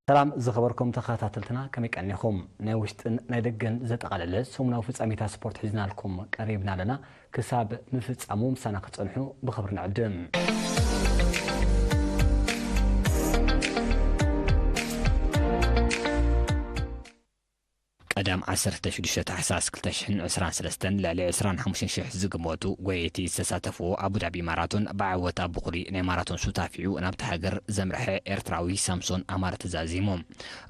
ሰላም ዝኸበርኩም ተኸታተልትና፣ ከመይ ቀኒኹም? ናይ ውሽጥን ናይ ደገን ዘጠቓለለ ሰሙናዊ ፍጻሜታት ስፖርት ሒዝናልኩም ቀሪብና ኣለና። ክሳብ ምፍጻሙ ምሳና ክትጸንሑ ብኽብሪ ንዕድም። ቀዳም ዓሰርተ ሽዱሽተ ታሕሳስ ክልተ ሽሕን ዕስራን ሰለስተን ልዕሊ ዕስራን ሓሙሽተን ሽሕ ዝግመቱ ጎየይቲ ዝተሳተፍዎ ኣቡዳቢ ማራቶን ብዓወት ኣብ ብኹሪ ናይ ማራቶን ሱታፊኡ ናብታ ሃገር ዘምርሐ ኤርትራዊ ሳምሶን ኣማረ ተዛዚሙ።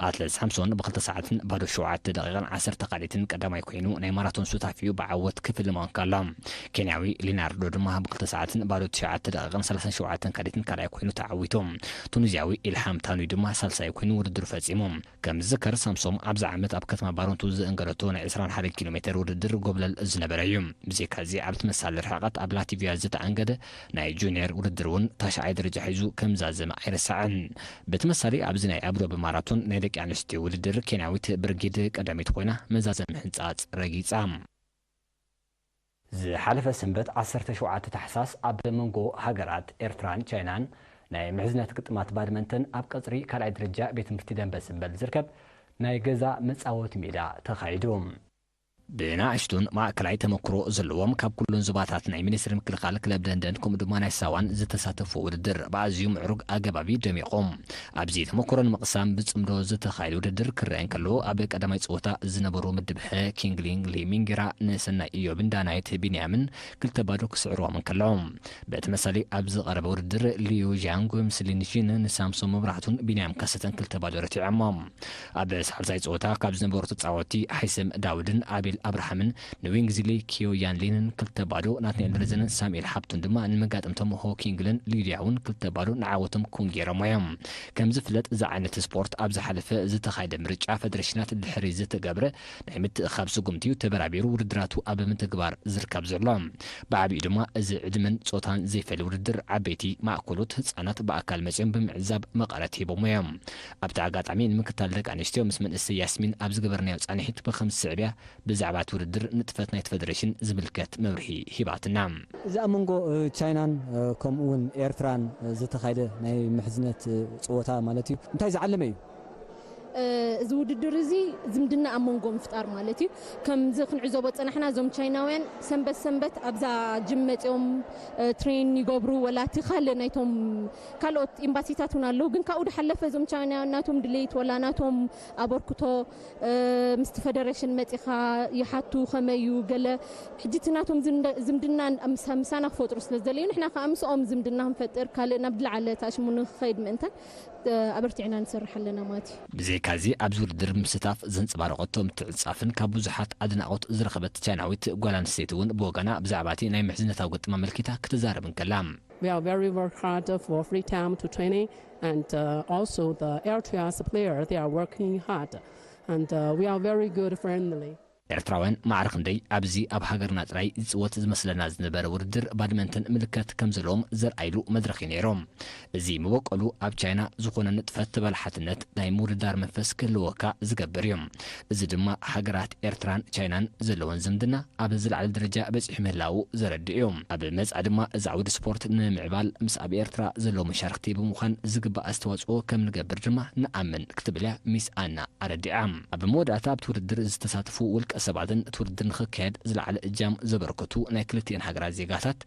ኣትሌት ሳምሶን ብክልተ ሰዓትን ባዶ ሸውዓተ ደቂቕን ዓሰርተ ካልኢትን ቀዳማይ ኮይኑ ናይ ማራቶን ሱታፊኡ ብዓወት ክፍልሞ እንከሎ፣ ኬንያዊ ሊናርዶ ድማ ብክልተ ሰዓትን ባዶ ትሽዓተ ደቂቕን ሰላሳን ሸውዓተን ካልኢትን ካልኣይ ኮይኑ ተዓዊቱ። ቱኒዝያዊ ኢልሃም ታኑይ ድማ ሳልሳይ ኮይኑ ውድድሩ ፈጺሙ። ከም ዝዝከር ሳምሶም ኣብዚ ዓመት ኣብ ከተማ ባሮንቱ ዘእንገደቶ ናይ ዕስራን ሓደን ኪሎ ሜተር ውድድር ጎብለል ዝነበረ እዩ። ብዘይካዚ ኣብ ተመሳሳሊ ርሕቐት ኣብ ላቲቪያ ዝተኣንገደ ናይ ጁኒየር ውድድር እውን ታሽዓይ ደረጃ ሒዙ ከም ዛዘመ ኣይረሳዕን። ብተመሳሳሊ ኣብዚ ናይ ኣቡዳቢ ማራቶን ናይ ደቂ ኣንስትዮ ውድድር ኬንያዊት ብርጊድ ቀዳሚት ኮይና መዛዘሚ ሕንጻጽ ረጊጻ። ዝሓለፈ ሰንበት ዓሰርተ ሸውዓተ ታሕሳስ ኣብ መንጎ ሃገራት ኤርትራን ቻይናን ናይ ምሕዝነት ግጥማት ባድመንተን ኣብ ቀጽሪ ካልኣይ ደረጃ ቤት ትምህርቲ ደንበ ስምበል ዝርከብ ናይ ገዛ መጻወቲ ሜዳ ተኻይዱ። ብንኣሽቱን ማእከላይ ተመክሮ ዘለዎም ካብ ኩሉን ዞባታት ናይ ሚኒስትሪ ምክልኻል ክለብ ለንደን ከምኡ ድማ ናይ ሳዋን ዝተሳተፉ ውድድር ብኣዝዩ ምዕሩግ ኣገባብ እዩ ደሚቑ። ኣብዚ ተመክሮ ንምቕሳም ብጽምዶ ዝተኻየደ ውድድር ክረአ እንከሎ፣ ኣብ ቀዳማይ ጸወታ ዝነበሩ ምድብ ሐ ኪንግሊንግ ሊ ሚንጊራ ንሰናይ ኢዮብን ዳናይት ቢንያምን ክልተ ባዶ ክስዕርዎም እንከሎ፣ በተመሳሳሊ ኣብ ዝቐረበ ውድድር ሊዩ ዣንግ ምስ ሊን ሺን ንሳምሶን መብራህቱን ቢንያም ካሰተን ክልተ ባዶ ረቲዖሞ። ኣብ ሳልሳይ ጸወታ ካብ ዝነበሩ ተጻወትቲ ሓይሰም ዳውድን ኣቤል ኣብርሃምን ንዊንግዝሊ ኪዮ ያንሊንን ክልተ ባዶ፣ ናትናኤል ረዘንን ሳሙኤል ሃብቱን ድማ ንመጋጥምቶም ሆኪንግልን ሊድያ እውን ክልተ ባዶ ንዓወቶም ኮን ገይሮሞ እዮም። ከም ዝፍለጥ፣ እዚ ዓይነት ስፖርት ኣብ ዝሓለፈ ዝተኻየደ ምርጫ ፈደረሽናት ድሕሪ ዝተገብረ ናይ ምትእኻብ ስጉምቲ እዩ ተበራቢሩ ውድድራቱ ኣብ ምትግባር ዝርከብ ዘሎ። ብዓቢኡ ድማ እዚ ዕድመን ጾታን ዘይፈሊ ውድድር ዓበይቲ፣ ማእከሎት፣ ህጻናት ብኣካል መጺኦም ብምዕዛብ መቐረት ሂቦም እዮም። ኣብቲ ኣጋጣሚ ንምክታል ደቂ ኣንስትዮ ምስ መንእሰይ ያስሚን ኣብ ዝገበርናዮ ጻንሒት ብኸም ዝስዕብ እያ ብዛዕባ እቲ ውድድር ንጥፈት ናይቲ ፈደረሽን ዝምልከት መብርሂ ሂባትና። እዚ ኣብ መንጎ፣ እ፣ ቻይናን፣ እ፣ ከምኡ እውን ኤርትራን፣ እ፣ ዝተኻየደ ናይ ምሕዝነት፣ እ፣ ጸወታ ማለት እዩ፣ እንታይ ዝዓለመ እዩ? እ፣ እዚ ውድድር እዚ ዝምድና ኣብ መንጎ ምፍጣር ማለት እዩ። ከምዚ ክንዕዘቦ ጸናሕና፣ እዞም ቻይናውያን ሰንበት ሰንበት ኣብዛ ጅም መጺኦም፣ እ፣ ትሬን ይገብሩ፣ ወላ እቲ ካልእ ናይቶም ካልኦት ኤምባሲታት እውን ኣለዉ። ግን ካብኡ ዝሓለፈ እዞም ቻይናውያን ናቶም ድሌት ወላ ናቶም ኣበርክቶ፣ እ፣ ምስቲ ፈደረሽን መጺኻ ይሓቱ፣ ከመይ እዩ ገለ። ሕጂ እቲ ናቶም ዝምደ-፣ ዝምድና ምስ-፣ ምሳና ክፈጥሩ ስለ ዝደለዩ፣ ንሕና ከኣ ምስኦም ዝምድና ክንፈጥር፣ ካልእ ናብ ዝለዓለ ታሽሙ ንክኸይድ ምእንታን፣ እ፣ ኣበርቲዕና ንሰርሕ ኣለና ማለት እዩ። ብዘይካዚ ኣብዚ ውድድር ምስታፍ ዘንጸባረቐቶ ምትዕጻፍን ካብ ብዙሓት ኣድናቖት ዝረኸበት ቻይናዊት ጓል ኣንስተይቲ እውን ብወገና ብዛዕባ እቲ ናይ ምሕዝነታዊ ግጥም ኣመልኪታ ክትዛረብ እንከላ፣ We are very work hard for free time to training, and, uh, also the Eritrea's player, they are working hard, and, uh, we are very good friendly. ኤርትራውያን ማዕረ ክንደይ ኣብዚ ኣብ ሃገርና ጥራይ ዝጽወት ዝመስለና ዝነበረ ውድድር ባድመንተን ምልከት ከም ዘለዎም ዘርኣይሉ መድረኽ እዩ ነይሩ። እዚ መበቆሉ ኣብ ቻይና ዝኾነ ንጥፈት ተበላሓትነት ናይ ምውድዳር መንፈስ ክህልወካ ዝገብር እዩ። እዚ ድማ ሃገራት ኤርትራን ቻይናን ዘለወን ዝምድና ኣብ ዝለዓለ ደረጃ በጺሑ ምህላዉ ዘረድእ እዩ። ኣብ መጻኢ ድማ እዚ ዓውዲ ስፖርት ንምምዕባል ምስ ኣብ ኤርትራ ዘለዉ መሻርክቲ ብምዃን ዝግባእ ኣስተዋጽኦ ከም ንገብር ድማ ንኣምን ክትብል እያ ሚስ ኣና ኣረዲዓ። ኣብ መወዳእታ ኣብቲ ውድድር ዝተሳተፉ ውልቀ ሰባትን እቲ ውድድር ንኽካየድ ዝለዓለ እጃም ዘበርከቱ ናይ ክልቲኤን ሃገራት ዜጋታት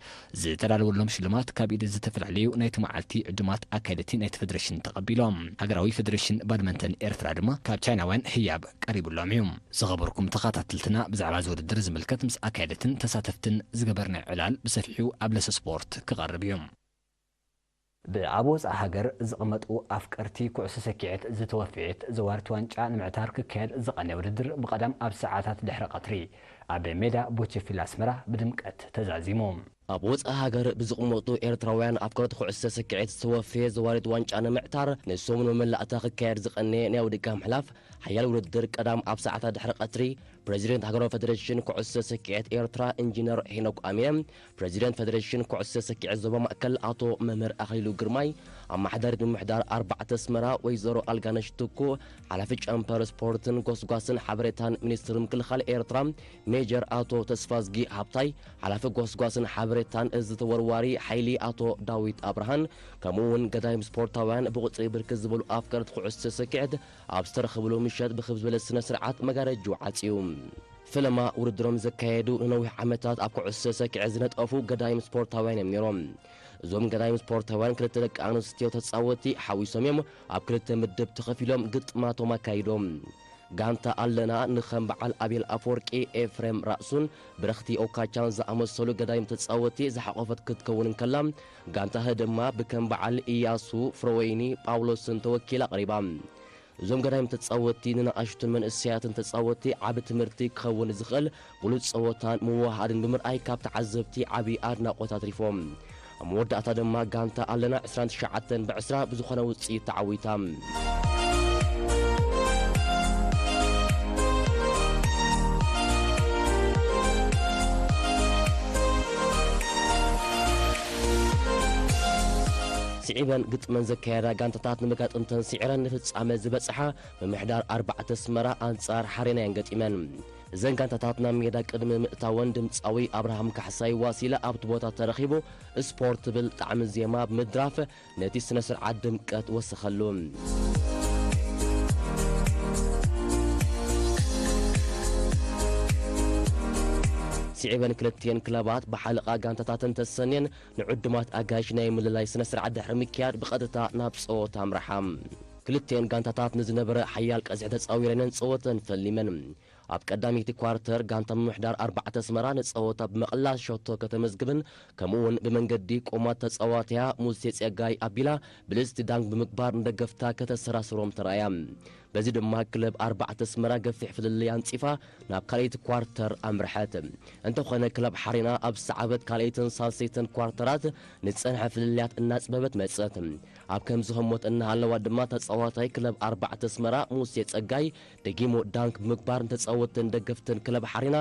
ዝተዳለወሎም ሽልማት ካብ ኢድ ዝተፈላለዩ ናይቲ መዓልቲ ዕዱማት ኣካየድቲ ናይቲ ፈደረሽን ተቐቢሎም። ሃገራዊ ፈደረሽን ባድመንተን ኤርትራ ድማ ካብ ቻይናውያን ህያብ ቀሪቡሎም እዩ። ዝኸበርኩም ተኸታተልትና፣ ብዛዕባ እዚ ውድድር ዝምልከት ምስ ኣካየድትን ተሳተፍትን ዝገበርናዮ ዕላል ብሰፊሑ ኣብ ለሰ ስፖርት ክቐርብ እዩ። ብኣብ ወጻኢ ሃገር ዝቕመጡ ኣፍቀርቲ ኩዕሶ ሰኪዔት ዝተወፍየት ዘዋርት ዋንጫ ንምዕታር ክካየድ ዝቐነየ ውድድር ብቐዳም ኣብ ሰዓታት ድሕሪ ቀትሪ ኣብ ሜዳ ቦቸፊል ኣስመራ ብድምቀት ተዛዚሙ። ኣብ ወጻኢ ሃገር ብዝቕመጡ ኤርትራውያን ኣፍቀርቲ ኩዕሶ ሰኪዔት ዝተወፍየ ዘዋርት ዋንጫ ንምዕታር ንሰሙን መመላእታ ክካየድ ዝቐነየ ናይ ኣውድቃ ምሕላፍ ሓያል ውድድር ቀዳም ኣብ ሰዓታት ድሕሪ ቀትሪ ፕሬዚደንት ሃገራዊ ፈደሬሽን ኩዕሶ ሰኪዔት ኤርትራ ኢንጂነር ሄኖክ ኣሚነ፣ ፕሬዚደንት ፈደሬሽን ኩዕሶ ሰኪዔት ዞባ ማእከል ኣቶ መምህር ኣኽሊሉ ግርማይ፣ ኣመሓዳሪት ምምሕዳር ኣርባዕተ ኣስመራ ወይዘሮ ኣልጋነሽ ትኩ፣ ሓላፊ ጨንፈር ስፖርትን ጎስጓስን ሓበሬታን ሚኒስትሪ ምክልኻል ኤርትራ ሜጀር ኣቶ ተስፋዝጊ ሃብታይ፣ ሓላፊ ጎስጓስን ሓበሬታን ካሬታን እዚ ተወርዋሪ ሓይሊ ኣቶ ዳዊት ኣብርሃን፣ ከምኡ እውን ገዳይም ስፖርታውያን ብቁጽሪ ብርክት ዝበሉ ኣፍቀርቲ ኩዕሶ ሰኪዐት ኣብ ዝተረኸብሉ ምሸት ብኽብ ዝበለ ስነ ስርዓት መጋረጅኡ ዓጽዩ። ፈለማ ውድድሮም ዘካየዱ ንነዊሕ ዓመታት ኣብ ኩዕሶ ሰኪዐት ዝነጠፉ ገዳይም ስፖርታውያን እዮም ነይሮም። እዞም ገዳይም ስፖርታውያን ክልተ ደቂ ኣንስትዮ ተጻወቲ ሓዊሶም እዮም ኣብ ክልተ ምድብ ተኸፊሎም ግጥማቶም ኣካይዶም። ጋንታ ኣለና ንኸም በዓል ኣቤል ኣፈወርቂ፣ ኤፍሬም ራእሱን ብረኽቲ ኦካቻን ዝኣመሰሉ ገዳይም ተጻወቲ ዝሓቖፈት ክትከውን እንከላ፣ ጋንታ ህ ድማ ብከም በዓል ኢያሱ፣ ፍረወይኒ፣ ጳውሎስን ተወኪላ ቀሪባ። እዞም ገዳይም ተጻወቲ ንንኣሽቱን መንእሰያትን ተጻወቲ ዓቢ ትምህርቲ ክኸውን ዝኽእል ብሉጽ ጸወታን ምውህሃድን ብምርኣይ ካብ ተዓዘብቲ ዓቢ ኣድናቖት ኣትሪፎም። ኣብ መወዳእታ ድማ ጋንታ ኣለና ዕስራን ትሽዓተን ብዕስራ ብዝኾነ ውጽኢት ተዓዊታ። ስዒበን ግጥመን ዘካየዳ ጋንታታት ንመጋጥምተን ስዒረን ንፍጻመ ዝበጽሓ ምምሕዳር ኣርባዕተ ኣስመራ ኣንጻር ሓሬና እየን ገጢመን። እዘን ጋንታታት ናብ ሜዳ ቅድሚ ምእታወን ድምጻዊ ኣብርሃም ካሕሳይ ዋሲለ ኣብቲ ቦታ ተረኺቡ ስፖርት ትብል ጣዕሚ ዜማ ብምድራፍ ነቲ ስነ ስርዓት ድምቀት ወሰኸሉ። ስዒበን ክልቲኤን ክለባት ብሓለቓ ጋንታታተን ተሰንየን ንዕዱማት ኣጋይሽ ናይ ምልላይ ስነ ስርዓት ድሕሪ ምክያድ ብቐጥታ ናብ ጸወታ ኣምርሓ። ክልቲኤን ጋንታታት ንዝነበረ ሓያል ቀዝሒ ተጻዊረን ጸወተን ፈሊመን። ኣብ ቀዳመይቲ ኳርተር ጋንታ ምምሕዳር ኣርባዕተ ኣስመራ ንጸወታ ብመቕላስ ሸቶ ከተመዝግብን ከምኡ እውን ብመንገዲ ቆማት ተጻዋትያ ሙሴ ጸጋይ ኣቢላ ብልጽቲ ዳንክ ብምግባር ንደገፍታ ከተሰራስሮም ተራእያ። በዚ ድማ ክለብ ኣርባዕተ ኣስመራ ገፊሕ ፍልልይ ኣንጺፋ ናብ ካልኣይቲ ኳርተር ኣምርሐት። እንተኾነ ክለብ ሓሬና ኣብ ዝሰዓበት ካልኣይትን ሳልሰይትን ኳርተራት ንጸንሐ ፍልልያት እናጽበበት መጸት። ኣብ ከምዚ ህሞት እናሃለዋ ድማ ተጻዋታይ ክለብ ኣርባዕተ ኣስመራ ሙሴ ጸጋይ ደጊሙ ዳንክ ብምግባር ንተጻወትን ደገፍትን ክለብ ሓሬና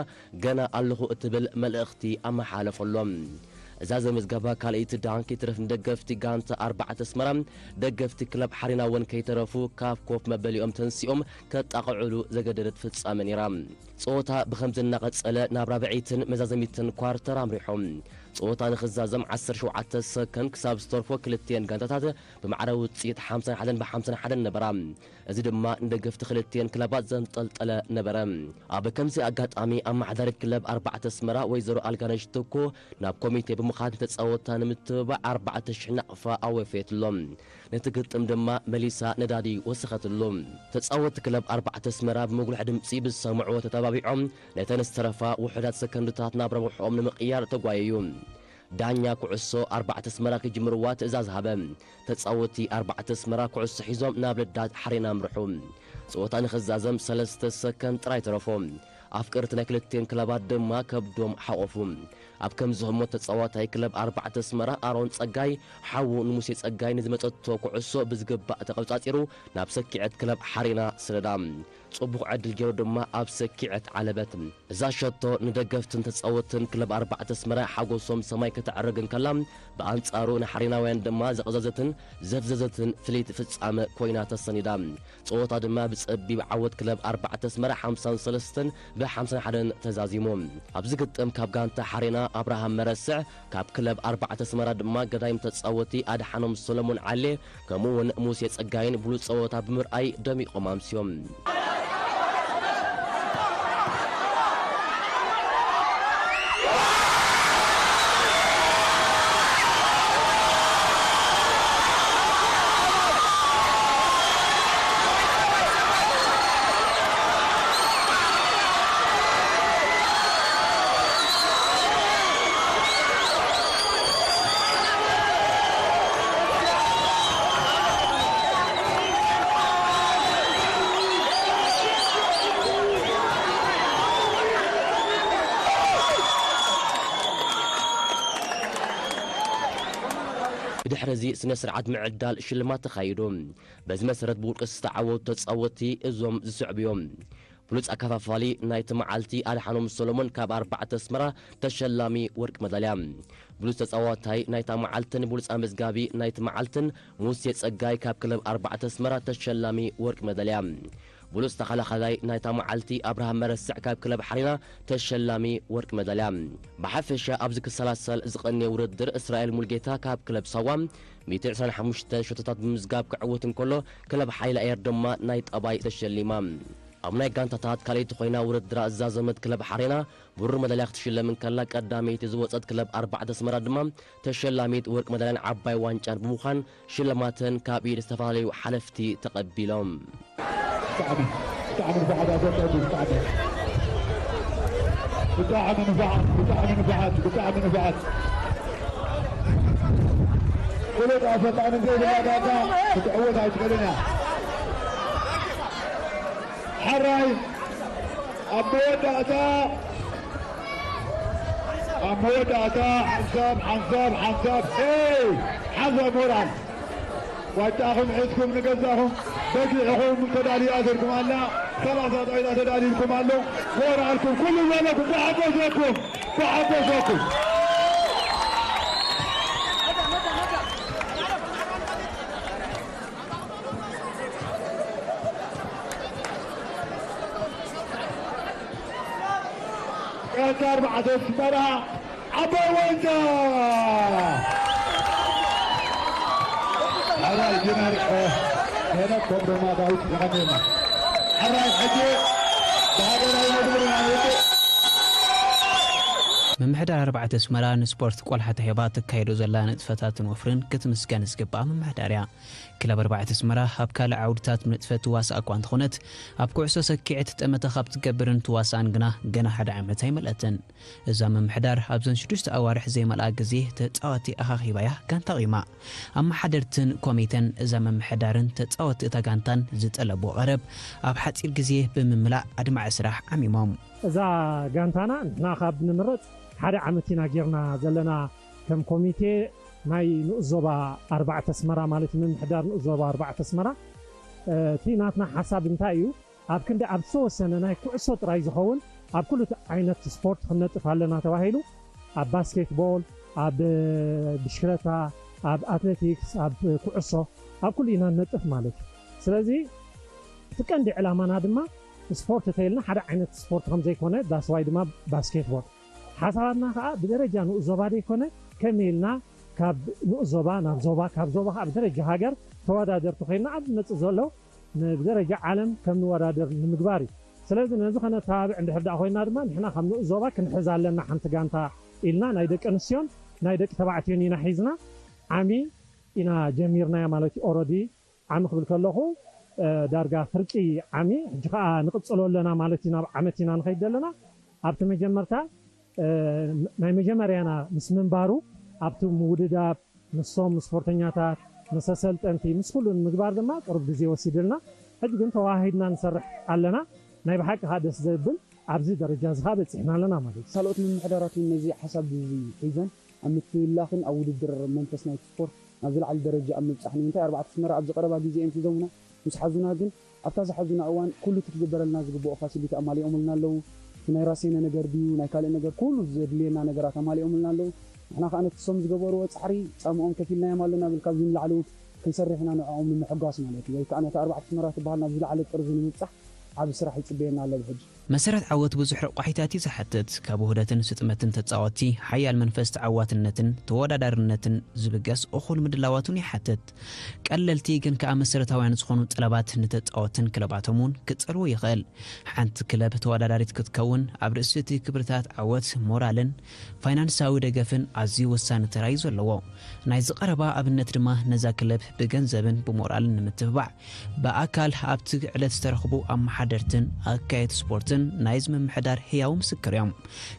ገና ኣለኹ እትብል መልእኽቲ ኣመሓለፈሎም። እዛ ዘመዝገባ ካልኣይቲ ዳንክ ይትረፍ ንደገፍቲ ጋንታ ኣርባዕተ ኣስመራ፣ ደገፍቲ ክለብ ሓሬና እውን ከይተረፉ ካብ ኮፍ መበሊኦም ተንሲኦም ከጣቕዕሉ ዘገደደት ፍጻመ ነይራ። ጸወታ ብኸምዚ እናቐጸለ ናብ ራብዐይትን መዛዘሚትን ኳርተር ኣምሪሖም። ጸወታ ንኽዛዘም ዓሰርተ ሸውዓተ ሰከንድ ክሳብ ዝተርፎ ክልቲኤን ጋንታታት ብማዕረ ውጽኢት ሓምሳን ሓደን ብሓምሳን ሓደን ነበራ። እዚ ድማ ንደገፍቲ ክልቲኤን ክለባት ዘንጠልጠለ ነበረ። ኣብ ከምዚ ኣጋጣሚ ኣመሓዳሪት ክለብ ኣርባዕተ ኣስመራ ወይዘሮ ኣልጋነሽ ትኩ ናብ ኮሚቴ ብምኻድ ንተጻወትታ ንምትብባዕ ኣርባዕተ ሽሕ ናቕፋ ኣወፈየትሎም። ነቲ ግጥም ድማ መሊሳ ነዳዲ ወሰኸትሉ። ተጻወትቲ ክለብ ኣርባዕተ ኣስመራ ብምጉልሕ ድምጺ ብዝሰምዕዎ ተተባቢዖም ነተን ዝተረፋ ውሑዳት ሰከንድታት ናብ ረብሕኦም ንምቕያር ተጓየዩ። ዳኛ ኩዕሶ ኣርባዕተ ኣስመራ ክጅምርዋ ትእዛዝ ሃበ። ተጻወቲ ኣርባዕተ ኣስመራ ኩዕሶ ሒዞም ናብ ልዳት ሓሬና ኣምርሑ። ጸወታ ንኽዛዘም ሰለስተ ሰከንድ ጥራይ ተረፎ። ኣፍቀርቲ ናይ ክልቲኤን ክለባት ድማ ከብዶም ሓቖፉ። ኣብ ከምዚ ህሞት ተጻዋታይ ክለብ ኣርባዕተ ኣስመራ ኣሮን ጸጋይ ሓዉ ንሙሴ ጸጋይ ንዝመጸቶ ኩዕሶ ብዝግባእ ተቐጻጺሩ ናብ ሰኪዐት ክለብ ሓሬና ሰደዳ። ጽቡቕ ዕድል ገይሩ ድማ ኣብ ሰኪዐት ዓለበት። እዛ ሸቶ ንደገፍትን ተጻወትን ክለብ ኣርባዕተ ኣስመራ ሓጎሶም ሰማይ ከተዕርግ እንከላ፣ ብኣንጻሩ ንሓሬናውያን ድማ ዘቕዘዘትን ዘፍዘዘትን ፍልይቲ ፍጻመ ኮይና ተሰኒዳ። ጸወታ ድማ ብጸቢብ ዓወት ክለብ ኣርባዕተ ኣስመራ ሓምሳን ሰለስተን ብሓምሳን ሓደን ተዛዚሙ። ኣብዚ ግጥም ካብ ጋንታ ሓሬና ኣብርሃም መረስዕ፣ ካብ ክለብ ኣርባዕተ ኣስመራ ድማ ገዳይም ተጻወቲ ኣድሓኖም ሰሎሞን ዓሌ፣ ከምኡ እውን ሙሴ ጸጋይን ብሉጽ ጸወታ ብምርኣይ ደሚቖም ኣምስዮም። ብድሕሪ እዚ ስነ ስርዓት ምዕዳል ሽልማት ተኻይዱ። በዚ መሰረት ብውልቂ ዝተዓወቱ ተጻወትቲ እዞም ዝስዕቡ እዮም። ብሉጽ ኣከፋፋሊ ናይቲ መዓልቲ ኣድሓኖም ሰሎሞን ካብ ኣርባዕተ ኣስመራ ተሸላሚ ወርቂ መዳልያ። ብሉጽ ተጻዋታይ ናይታ መዓልትን ብሉጽ ኣመዝጋቢ ናይቲ መዓልትን ሙሴ ጸጋይ ካብ ክለብ ኣርባዕተ ኣስመራ ተሸላሚ ወርቂ መዳልያ። ብሉጽ ተኸላኻላይ ናይታ መዓልቲ ኣብርሃም መረስዕ ካብ ክለብ ሓሬና ተሸላሚ ወርቂ መዳልያ። ብሓፈሻ ኣብዚ ክሰላሰል ዝቐንየ ውድድር እስራኤል ሙልጌታ ካብ ክለብ ሳዋ ሚእቲ ዕስራን ሓሙሽተን ሸቶታት ብምምዝጋብ ክዕወት እንከሎ፣ ክለብ ሓይለ ኣየር ድማ ናይ ጠባይ ተሸሊማ። ኣብ ናይ ጋንታታት ካልኣይቲ ኮይና ውድድራ ዝዛዘመት ክለብ ሓሬና ብሩር መዳልያ ክትሽለም እንከላ፣ ቀዳመይቲ ዝወጸት ክለብ ኣርባዕተ ኣስመራ ድማ ተሸላሚት ወርቂ መዳልያን ዓባይ ዋንጫን ብምዃን ሽልማተን ካብ ኢድ ዝተፈላለዩ ሓለፍቲ ተቐቢሎም። ብጣዕሚ ብጣዕሚ ንፉዓት ኣቶ ቀዱ ብጣዕሚ ብጣዕሚ ንፉዓት ብጣዕሚ ንፉዓት ብጣዕሚ ንፉዓት ፍሉጥ ኣሰልጣኒ ዘይብላ ጋንታ ክትዕወት ኣይትኽእልን እያ። ሕራይ ኣብ መወዳእታ ኣብ መወዳእታ ሓንሳብ ሓንሳብ ሓንሳብ ሄይ ሓንሳብ ሞራል ዋጫኹም ሒዝኩም ንገዛኹም በጊዕኹም ተዳልዩ ኣሲርኩም ኣላ። ሰላሳ ጣይላ ተዳልዩልኩም ኣሎ። ሞራልኩም ኩሉ ዘለኩም ብሓጎሰኩም ብሓጎሰኩም ቀንዲ ኣርባዕተ ኣስመራ ዓባይ ዋንጫ! ሕራይ ዲናር ሄኖክ ከምዶማ ዳዊት የቐንየልና። ሕራይ ሕጂ ብሃገራዊ መዝሙር ኢና ንውድእ። ምምሕዳር ኣርባዕተ ኣስመራ ንስፖርት ቆልሓ ተሂባ ተካይዶ ዘላ ንጥፈታትን ወፍርን ክትምስገን ዝግባኣ ምምሕዳር እያ። ክለብ ኣርባዕተ ኣስመራ ኣብ ካልእ ዓውድታት ብንጥፈት ትዋሳእ እኳ እንተኾነት፣ ኣብ ኩዕሶ ሰኪዐት ጠመተ ካብ ትገብርን ትዋሳእን ግና ገና ሓደ ዓመት ኣይመልአትን። እዛ ምምሕዳር ኣብዘን ሽዱሽተ ኣዋርሕ ዘይመልኣ ግዜ ተጻወቲ ኣኻኺባ እያ ጋንታ ኣቑማ። ኣመሓደርትን ኮሚተን እዛ ምምሕዳርን ተጻወቲ እታ ጋንታን ዝጠለብዎ ቀረብ ኣብ ሓጺር ግዜ ብምምላእ ኣድማዒ ስራሕ ዓሚሞም። እዛ ጋንታና ንሕና ካብ ንምረጽ ሓደ ዓመት ኢና ጌርና ዘለና ከም ኮሚቴ ናይ ንኡስ ዞባ ኣርባዕተ ኣስመራ ማለት እዩ፣ ምምሕዳር ንኡስ ዞባ ኣርባዕተ ኣስመራ። እቲ ናትና ሓሳብ እንታይ እዩ? ኣብ ክንዲ ኣብ ዝተወሰነ ናይ ኩዕሶ ጥራይ ዝኸውን ኣብ ኩሉ ዓይነት ስፖርት ክንነጥፍ ኣለና ተባሂሉ ኣብ ባስኬትቦል፣ ኣብ ብሽክለታ፣ ኣብ ኣትሌቲክስ፣ ኣብ ኩዕሶ ኣብ ኩሉ ኢና ንነጥፍ ማለት እዩ። ስለዚ እቲ ቀንዲ ዕላማና ድማ ስፖርት ተይልና ሓደ ዓይነት ስፖርት ከም ዘይኮነ that's why ድማ ባስኬትቦል ሓሳባትና ከዓ ብደረጃ ንኡስ ዞባ ዘይኮነ ከመይ ኢልና ካብ ንኡስ ዞባ ናብ ዞባ ካብ ዞባ ከዓ ብደረጃ ሃገር ተወዳደርቲ ኮይና ኣብ ዝመፅእ ዘሎ ብደረጃ ዓለም ከም ንወዳደር ንምግባር እዩ። ስለዚ ነዚ ከነተባብዕ እንድሕር ደኣ ኮይና ድማ ንሕና ካብ ንኡስ ዞባ ክንሕዝ ኣለና ሓንቲ ጋንታ ኢልና ናይ ደቂ ኣንስትዮን ናይ ደቂ ተባዕትዮን ኢና ሒዝና ዓሚ ኢና ጀሚርናያ ማለት እዩ። ኦረዲ ዓሚ ክብል ከለኹ ዳርጋ ፍርቂ ዓሚ ሕጂ ከዓ ንቕፅሎ ኣለና ማለት እዩ። ናብ ዓመት ኢና ንኸይድ ዘለና ኣብቲ መጀመርታ ናይ መጀመርያና ምስ ምንባሩ ኣብቲ ምውድዳብ ንሶም ስፖርተኛታት ምስ ኣሰልጠንቲ ምስ ኩሉ ንምግባር ድማ ቅሩብ ግዜ ወሲድልና ሕጂ ግን ተዋሂድና ንሰርሕ ኣለና። ናይ ብሓቂ ከዓ ደስ ዘብል ኣብዚ ደረጃ እዚ ከዓ በፂሕና ኣለና ማለት እዩ። ካልኦት ምምሕዳራት እውን ነዚ ሓሳብ እዚ ሒዘን ኣብ ምትህልላኽን ኣብ ውድድር መንፈስ ናይቲ ስፖርት ናብ ዝለዓለ ደረጃ ኣብ ምብፃሕ ንምንታይ ኣርባዕተ ኣስመራ ኣብዚ ቀረባ ግዜ እዮም ሒዞምና ምስ ሓዙና ግን ኣብታ ዝሓዙና እዋን ኩሉ እቲ ክግበረልና ዝግብኦ ፋሲሊቲ ኣማሊኦምልና ኣለዉ። እቲ ናይ ራሴነ ነገር ድዩ ናይ ካልእ ነገር ኩሉ ዘድልየና ነገራት ኣማሊኦምልና ኣለዉ። ንሕና ከዓ ነቲ እሶም ዝገበርዎ ፃዕሪ ፃምኦም ከፊልናዮም ኣለና ብል ካብዚ ንላዕሊ እውን ክንሰርሕ ኢና ንዕኦም ንምሕጓስ ማለት እዩ። ወይ ከዓ ነቲ ኣርባዕተ ኣስመራ ትበሃል ናብ ዝለዓለ ጥርዚ ንምብፃሕ ዓቢ ስራሕ ይፅበየና ኣሎ ብሕጂ። መሰረት ዓወት ብዙሕ ረቋሒታት እዩ ዝሓትት። ካብ ውህደትን ስጥመትን ተጻወትቲ፣ ሓያል መንፈስ ተዓዋትነትን ተወዳዳርነትን ዝብገስ እኹል ምድላዋት እውን ይሓትት። ቀለልቲ ግን ከኣ መሰረታውያን ዝኾኑ ጠለባት ንተጻወትን ክለባቶም እውን ክጸልዎ ይኽእል። ሓንቲ ክለብ ተወዳዳሪት ክትከውን ኣብ ርእሲ እቲ ክብርታት ዓወት ሞራልን ፋይናንሳዊ ደገፍን ኣዝዩ ወሳኒ ተራ እዩ ዘለዎ። ናይዚ ቀረባ ኣብነት ድማ ነዛ ክለብ ብገንዘብን ብሞራልን ንምትብባዕ ብኣካል ኣብቲ ዕለት ዝተረኽቡ ኣመሓደርትን ኣካየድቲ ስፖርትን ናይዚ ምምሕዳር ህያው ምስክር እዮም።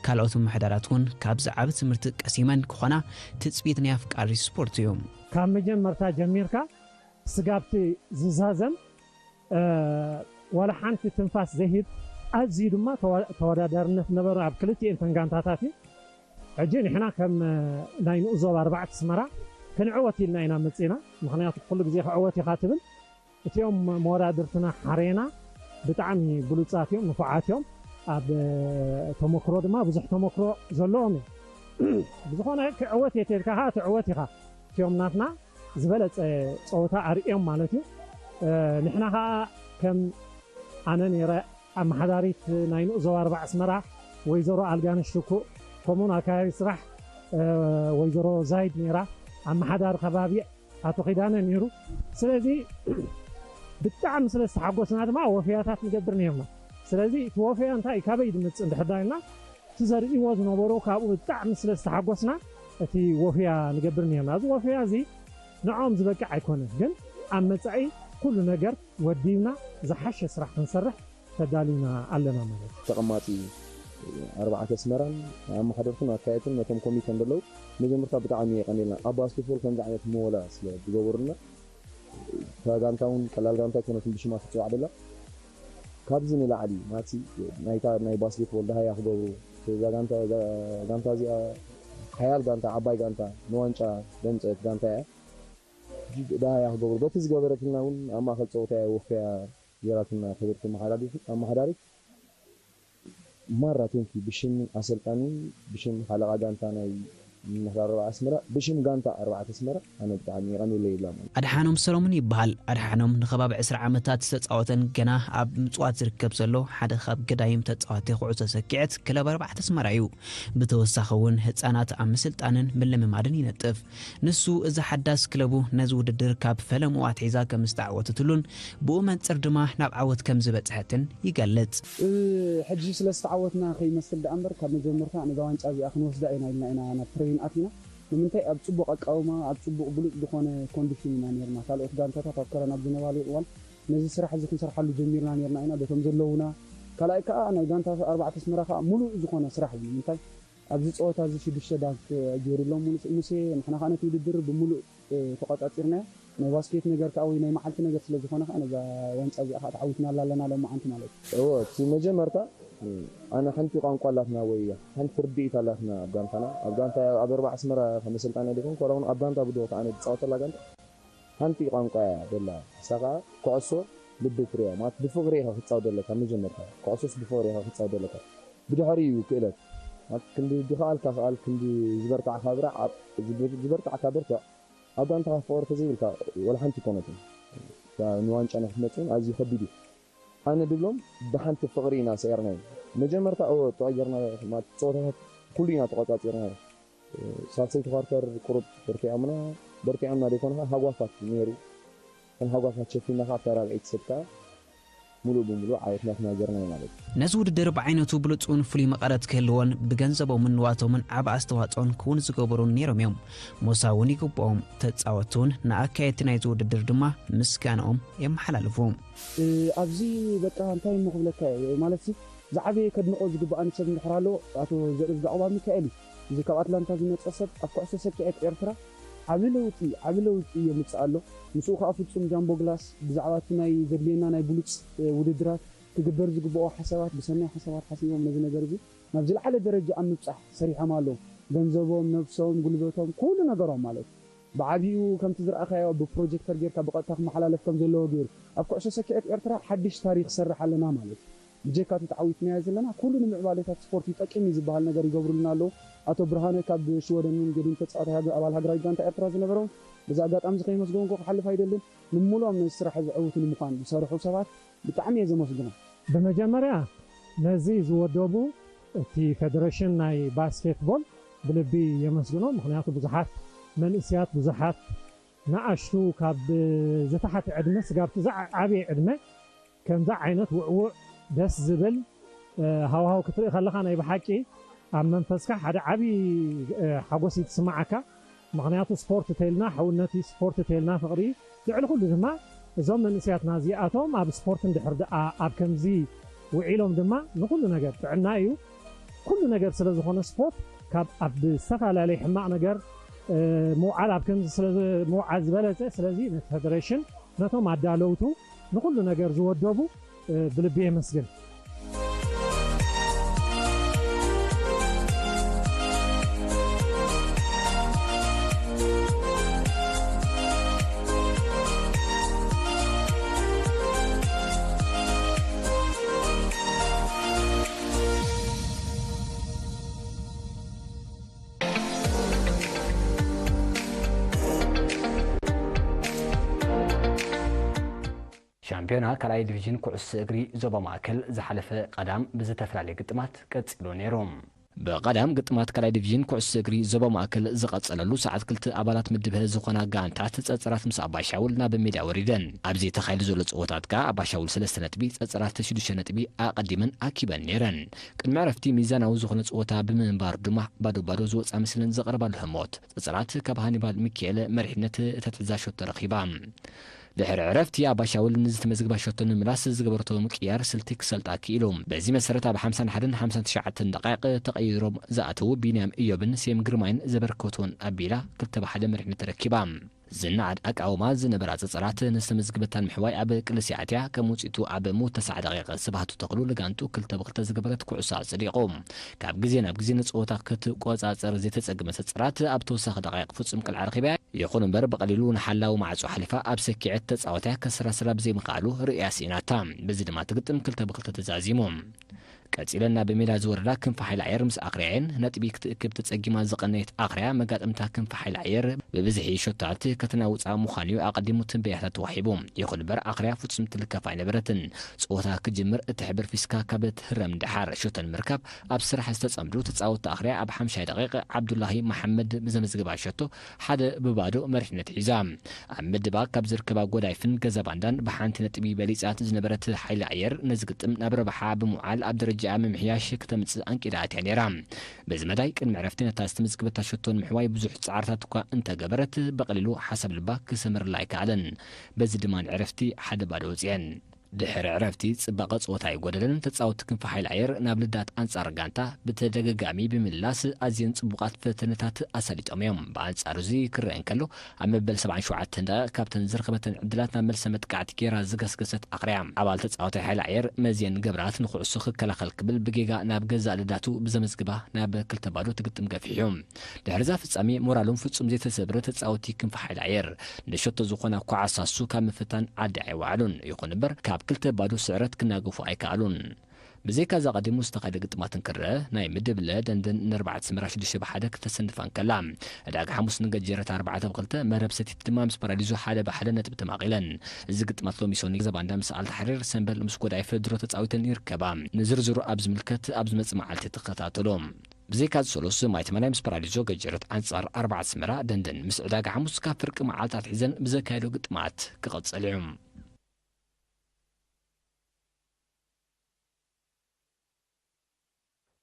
ካልኦት ምምሕዳራት እውን ካብዚ ዓቢ ትምህርቲ ቀሲመን ክኾና ትጽቢት ናይ ኣፍቃሪ ስፖርት እዩ። ካብ መጀመርታ ጀሚርካ ስጋብቲ ዝዛዘም ዋላ ሓንቲ ትንፋስ ዘይህብ ኣዝዩ ድማ ተወዳዳርነት ነበረ ኣብ ክልቲኤን ተንጋንታታት እዩ። ሕጂ ንሕና ከም ናይ ንኡስ ዞባ ኣርባዕተ ኣስመራ ክንዕወት ኢልና ኢና መጺና። ምኽንያቱ ኩሉ ግዜ ክዕወት ኢኻ ትብል። እቲኦም መወዳድርትና ሓሬና ብጣዕሚ ብሉጻት እዮም፣ ንፉዓት እዮም። ኣብ ተመክሮ ድማ ብዙሕ ተመክሮ ዘለዎም እዮም። ብዝኾነ ክዕወት እየ ተልካ ከዓ ትዕወት ኢኻ። እቲኦም ናትና ዝበለጸ ጸወታ ኣርእዮም ማለት እዩ። ንሕና ከዓ ከም ኣነ ነይረ ኣመሓዳሪት ናይ ንኡስ ዞባ ኣርባዕ ኣስመራ፣ ወይዘሮ ኣልጋነሽ ሽኩእ፣ ከምኡውን ኣካያዲ ስራሕ ወይዘሮ ዛይድ ነይራ፣ ኣመሓዳሪ ከባቢ ኣቶ ኪዳነ ነይሩ። ስለዚ ብጣዕሚ ስለ ዝተሓጎስና ድማ ወፈያታት ንገብር ነርና። ስለዚ እቲ ወፈያ እንታይ እዩ፣ ካበይ ድመፅእ እንድሕር ዳይልና፣ እቲ ዘርእዎ ዝነበሩ ካብኡ ብጣዕሚ ስለ ዝተሓጎስና እቲ ወፍያ ንገብር ነርና። እዚ ወፍያ እዚ ንዕኦም ዝበቅዕ ኣይኮነን፣ ግን ኣብ መጻኢ ኩሉ ነገር ወዲብና ዝሓሸ ስራሕ ክንሰርሕ ተዳሊና ኣለና ማለት እዩ። ተቐማጢ ኣርባዕተ ኣስመራን ኣመሓደርቱን ኣካየድቱን ነቶም ኮሚቴ እንደለዉ መጀመርታ ብጣዕሚ የቐኒልና። ኣብ ባስኬትቦል ከምዚ ዓይነት መወላ ስለ ዝገበሩልና፣ እታ ጋንታ እውን ቀላል ጋንታ ኣይኮነትን ብሽማ ትፅዋዕ ደላ። ካብዚ ንላዕሊ ናቲ ናይታ ናይ ባስኬትቦል ደሃያ ክገብሩ፣ እዛ ጋንታ እዛ ጋንታ እዚኣ ሓያል ጋንታ ዓባይ ጋንታ ንዋንጫ ደምፀት ጋንታ እያ። እጅግ ደሃያ ክገብሩ በቲ ዝገበረትልና እውን ኣብ ማእከል ፀወታ እያ ወፍያ ገይራትና ክብርቲ ኣመሓዳሪት። ማራ ቴንኪ ብሽም ኣሰልጣኒ ብሽም ሓለቓ ጋንታ ናይ ምምሕዳር ኣርባዕተ ኣስመራ ብሽም ጋንታ ኣርባዕተ ኣስመራ ኣነ ብጣዕሚ የቐንየለይ ይብላ። ኣድሓኖም ሰሎሙን ይበሃል። ኣድሓኖም ንከባቢ ዕስራ ዓመታት ዝተጻወተን ገና ኣብ ምጽዋት ዝርከብ ዘሎ ሓደ ካብ ገዳይም ተጻወትቲ ኩዕሶ ሰኪዐት ክለብ ኣርባዕተ ኣስመራ እዩ። ብተወሳኺ እውን ህጻናት ኣብ ምስልጣንን ምልምማድን ይነጥፍ። ንሱ እዚ ሓዳስ ክለቡ ነዚ ውድድር ካብ ፈለምኡ ኣትሒዛ ከም ዝተዓወተትሉን ብኡ መንጽር ድማ ናብ ዓወት ከም ዝበጽሐትን ይገልጽ። ሕጂ ስለ ዝተዓወትና ከይመስል ደኣ እምበር ካብ መጀመርታ ነዛ ዋንጫ እዚኣ ክንወስዳ ኢና ኢልና ኢና ናብ ትሬኒን ኣቲና። ንምንታይ ኣብ ጽቡቕ ኣቃውማ ኣብ ጽቡቕ ብሉጽ ዝኾነ ኮንዲሽን ኢና ነርና። ካልኦት ጋንታታት ኣብ ከረን ኣብ ዝነበራሉ እዋን ነዚ ስራሕ እዚ ክንሰርሓሉ ጀሚርና ነርና ኢና በቶም ዘለውና። ካልኣይ ከኣ ናይ ጋንታ ኣርባዕተ ኣስመራ ከኣ ሙሉእ ዝኾነ ስራሕ እዩ። ንምንታይ ኣብዚ ጸወታ እዚ ሽዱሽተ ዳንክ ገይሩሎም ሙሴ። ንሕና ከኣ ነቲ ውድድር ብምሉእ ተቆጻጺርናዮ። ናይ ባስኬት ነገር ከኣ ወይ ናይ መዓልቲ ነገር ስለ ዝኾነ ከኣ ነዛ ዋንጫ እዚኣ ከኣ ተዓዊትናላ ኣለና ሎማዓንቲ ማለት እዩ። እወ እቲ መጀመርታ ኣነ ሓንቲ ቋንቋ ኣላትና ወይ ሓንቲ ርድኢት ኣላትና ኣብ ጋንታና ኣብ ጋንታ ኣብ ኣርባዕ ኣስመራ ከም ኣሰልጣኒ ዲኹም ኮላ እውን ኣብ ጋንታ ብድሆ ከኣ ኣነ ዝጻወተላ ጋንታ ሓንቲ ቋንቋ እያ ደላ። ንሳ ከኣ ኩዕሶ ልቢ ትርእያ ማለት ብፍቕሪ ኢኻ ክትጻወት ዘለካ። መጀመርታ ኩዕሶስ ብፍቕሪ ኢኻ ክትጻወት ዘለካ። ብድሕሪ እዩ ክእለት ማለት ክንዲ ድኸኣልካ ክኣል ክንዲ ዝበርታዕካ ብራዕ ዝበርታዕካ በርትዕ። ኣብ ጋንታኻ ፍቕሪ ተዘይብልካ ወላ ሓንቲ ኣይኮነትን። ንዋንጫ ንክትመጽእ እውን ኣዝዩ ከቢድ እዩ። ኣነ ድብሎም ብሓንቲ ፍቕሪ ኢና ሰዒርናዮ። መጀመርታ እወ ተቐየርና ማለት ጸወታታት ኩሉ ኢና ተቆጻጺርናዮ። ሳልሰይቲ ኳርተር ቁሩብ በርቲዖምና በርቲዖምና ደይኮኑ ከኣ ሃጓፋት ነይሩ። ከም ሃጓፋት ሸፊንና ከኣ ኣብታ ራብዐይቲ ሰት ከኣ ሙሉእ ብሙሉእ ዓወት ናትና ገርና እዩ ማለት እዩ። ነዚ ውድድር ብዓይነቱ ብሉጽውን ፍሉይ መቐረት ክህልዎን ብገንዘቦምን ንዋቶምን ዓቢ ኣስተዋጽኦን ክውን ዝገበሩን ነይሮም እዮም። ሞሳ እውን ይግብኦም። ተጻወትቲ እውን ንኣካየድቲ ናይዚ ውድድር ድማ ምስጋናኦም የመሓላልፉ። ኣብዚ በቃ እንታይ እሞ ክብለካ እየ ማለት ዝዓበየ ከድንቆ ዝግብኣኒ ሰብ እንድሕር ኣሎ ኣቶ ዘርኢ ዝዳቑባ ሚካኤል እዩ። እዚ ካብ ኣትላንታ ዝመጸ ሰብ ኣብ ኩዕሶ ሰኪዐት ኤርትራ ዓቢ ለውጢ ዓቢ ለውጢ የምጽእ ኣሎ። ምስኡ ከኣ ፍጹም ጃምቦ ግላስ ብዛዕባ እቲ ናይ ዘድልየና ናይ ብሉጽ ውድድራት ክግበር ዝግብኦ ሓሳባት ብሰናይ ሓሳባት ሓሲቦም ነዚ ነገር እዚ ናብ ዝለዓለ ደረጃ ኣብ ምብጻሕ ሰሪሖም ኣለዉ። ገንዘቦም፣ ነብሶም፣ ጉልበቶም፣ ኩሉ ነገሮም ማለት እዩ። ብዓቢኡ ከምቲ ዝረኣኻዮ ብፕሮጀክተር ጌርካ ብቐጥታ ክመሓላለፍ ከም ዘለዎ ገይሩ ኣብ ኩዕሶ ሰኪዐት ኤርትራ ሓድሽ ታሪኽ ክሰርሕ ኣለና ማለት እዩ። ብጀካ እቲ ተዓዊትናዮ ዘለና ኩሉ ንምዕባለታት ስፖርት ይጠቅም እዩ ዝበሃል ነገር ይገብሩልና ኣለዉ። ኣቶ ብርሃነ ካብ ሽወደን እውን ገዲም ተጻዋታይ ሃገ- ኣባል ሃገራዊት ጋንታ ኤርትራ ዝነበረ እውን በዚ ኣጋጣሚ እዚ ከየመስገንኩ ክሓልፍ ኣይደልን። ንምሉኦም ነዚ ስራሕ እዚ ዕዉት ንምዃን ዝሰርሑ ሰባት ብጣዕሚ እየ ዘመስግኖም። ብመጀመርያ ነዚ ዝወደቡ እቲ ፌደሬሽን ናይ ባስኬትቦል ብልቢ የመስግኖ። ምኽንያቱ ብዙሓት መንእስያት ብዙሓት ንኣሽቱ ካብ ዝተሓተ ዕድመ ስጋብ እቲ ዝዓበየ ዕድመ ከምዚ ዓይነት ውዕዉዕ ደስ ዝብል ሃዋሃው ክትርኢ ከለኻ ናይ ብሓቂ ኣብ መንፈስካ ሓደ ዓብዪ ሓጎስ እዩ ትስምዓካ። ምኽንያቱ ስፖርት ተይልና ሕውነት እዩ፣ ስፖርት ተይልና ፍቕሪ እዩ። ልዕሊ ኩሉ ድማ እዞም መንእስያትና እዚኣቶም ኣብ ስፖርት እንድሕር ደኣ ኣብ ከምዚ ውዒሎም ድማ ንኩሉ ነገር ጥዕና እዩ። ኩሉ ነገር ስለ ዝኾነ ስፖርት ካብ ኣብ ዝተፈላለየ ሕማቕ ነገር ምውዓል ኣብ ከምዚ ስለ ምውዓል ዝበለፀ። ስለዚ ነቲ ፌደሬሽን ነቶም ኣዳለውቱ ንኩሉ ነገር ዝወደቡ ብልቢ የመስግን። ሻምፒዮና ካልኣይ ዲቪዥን ኩዕሶ እግሪ ዞባ ማእከል ዝሓለፈ ቀዳም ብዝተፈላለየ ግጥማት ቀጺሉ ነይሩ። ብቐዳም ግጥማት ካልኣይ ዲቪዥን ኩዕሶ እግሪ ዞባ ማእከል ዝቐጸለሉ ሰዓት ክልተ ኣባላት ምድብ ሀ ዝኾና ጋንታት ጸጸራት ምስ ኣባሻውል ናብ ሜዳ ወሪደን። ኣብዚ ተኻይዱ ዘሎ ጸወታት ከኣ ኣባሻውል ሰለስተ ነጥቢ፣ ጸጸራት ሽዱሽተ ነጥቢ ኣቐዲመን ኣኪበን ነይረን። ቅድሚ ዕረፍቲ ሚዛናዊ ዝኾነ ጸወታ ብምንባሩ ድማ ባዶ ባዶ ዝወጻ መስለን ዘቕረባሉ ህሞት ጸጸራት ካብ ሃኒባል ሚካኤል መሪሕነት እተትሕዛ ሸቶ ረኺባ። ድሕሪ ዕረፍቲ ኣባሻውል ንዝተመዝግባ ሸቶ ንምምላስ ዝገበረቶ ምቅያር ስልቲ ክሰልጣ ክኢሉ። በዚ መሰረት ኣብ ሓምሳን ሓደን ሓምሳን ትሽዓተን ደቃይቕ ተቐይሮም ዝኣተዉ ቢንያም እዮብን ሴም ግርማይን ዘበርከቱን ኣቢላ ክልተ ብሓደ መሪሕነት ተረኪባ። ዝነኣድ ኣቃውማ ዝነበራ ጸጸራት ንዝተመዝግበታን ምሕዋይ ኣብ ቅልሲ ኣትያ ከም ውጽኢቱ ኣብ ምውት ተስዓ ደቂቕ ስብሃቱ ተኽሉ ንጋንቱ ክልተ ብክልተ ዝገበረት ኩዕሶ ኣጽዲቑ። ካብ ግዜ ናብ ግዜ ንጸወታ ክትቆጻጸር ዘይተጸግመ ጸጸራት ኣብ ተወሳኺ ደቃይቕ ፍጹም ቅልዓ ረኺባ። ይኹን እምበር ብቐሊሉ ንሓላዊ ማዕጾ ሓሊፋ ኣብ ሰኪዐት ተጻወታ ከሰራስራ ብዘይምኽኣሉ ርእያ ስኢናታ። በዚ ድማ እቲ ግጥም ክልተ ብክልተ ተዛዚሙ። ቀጺለን ናብ ሜዳ ዝወረዳ ክንፊ ሓይሊ ኣየር ምስ ኣኽርያየን ነጥቢ ክትእክብ ተጸጊማ ዝቐነየት ኣኽርያ መጋጥምታ ክንፊ ሓይሊ ኣየር ብብዝሒ ሸቶታት ከተናውጻ ምዃኑ'ዩ ኣቐዲሙ ትንበያታት ተዋሂቡ። ይኹን እምበር ኣኽርያ ፍጹም ትልከፍ ኣይነበረትን። ጸወታ ክጅምር እትሕብር ፊስካ ካብ ትህረም ደሓር ሸቶን ምርካብ ኣብ ስራሕ ዝተጸምዱ ተጻወትቲ ኣኽርያ ኣብ ሓምሻይ ደቂቕ ዓብዱላሂ መሓመድ ብዘመዝግባ ሸቶ ሓደ ብባዶ መሪሕነት ሒዛ። ኣብ ምድባ ካብ ዝርከባ ጎዳይፍን ገዛባንዳን ብሓንቲ ነጥቢ በሊጻት ዝነበረት ሓይሊ ኣየር ነዚ ግጥም ናብ ረብሓ ብምውዓል ኣብ ደረጃኣ ምምሕያሽ ክተምጽእ ኣንቂዳ ኣትያ ነይራ። በዚ መዳይ ቅድሚ ዕረፍቲ ነታ ዝተመዝገበታ ሸቶ ንምሕዋይ ብዙሕ ጻዕርታት እኳ እንተገበረት ብቐሊሉ ሓሳብ ልባ ክሰምርላ ኣይከኣለን። በዚ ድማ ንዕረፍቲ ሓደ ባዶ ወጽኤን። ድሕሪ ዕረፍቲ ጽባቐ ጸወታ ኣይጎደለን። ተጻወትቲ ክንፊ ሓይሊ ኣየር ናብ ልዳት ኣንጻር ጋንታ ብተደጋጋሚ ብምምላስ ኣዝየን ጽቡቓት ፈተነታት ኣሳሊጦም እዮም። ብኣንጻሩ እዚ ክረአ እንከሎ ኣብ መበል ሰብዓን ሸውዓተን ደቂቕ ካብተን ዝረኸበተን ዕድላት ናብ መልሰ መጥቃዕቲ ጌራ ዝገስገሰት ኣኽርያ ኣባል ተጻዋታይ ሓይሊ ኣየር መዝየን ገብረኣት ንኩዕሶ ክከላኸል ክብል ብጌጋ ናብ ገዛእ ልዳቱ ብዘመዝግባ ናብ ክልተ ባዶ ትግጥም ገፊሑ። ድሕሪ እዛ ፍጻሜ ሞራሎም ፍጹም ዘይተሰብረ ተጻወቲ ክንፊ ሓይሊ ኣየር ንሸቶ ዝኾና ኳዕሳ እሱ ካብ ምፍታን ዓዲ ኣይወዓሉን። ይኹን እምበር ካብ ክልተ ባዶ ስዕረት ክናገፉ ኣይከኣሉን። ብዘይካ እዚ ኣቐዲሙ ዝተኻየደ ግጥማት እንክረአ ናይ ምድብ ለ ደንደን ንኣርባዕተ ኣስመራ ሽዱሽተ ብሓደ ክተሰንፋ እንከላ ዕዳጋ ሓሙስ ንገጀረት ኣርባዕተ ብክልተ መረብ ሰቲት ድማ ምስ ፓራዲዞ ሓደ ብሓደ ነጥቢ ተማቒለን። እዚ ግጥማት ሎሚ ሰኑይ ገዛባንዳ ምስ ኣልታሕሪር ሰንበል ምስ ጎዳይፈ ድሮ ተጻዊተን ይርከባ። ንዝርዝሩ ኣብ ዝምልከት ኣብ ዝመጽእ መዓልቲ ተኸታተሎ። ብዘይካ እዚ ሰሉስ ማይ ተመናይ ምስ ፓራዲዞ ገጀረት ኣንጻር ኣርባዕተ ኣስመራ ደንደን ምስ ዕዳጋ ሓሙስ ካብ ፍርቂ መዓልታት ሒዘን ብዘካየዶ ግጥማት ክቐጽል እዩ።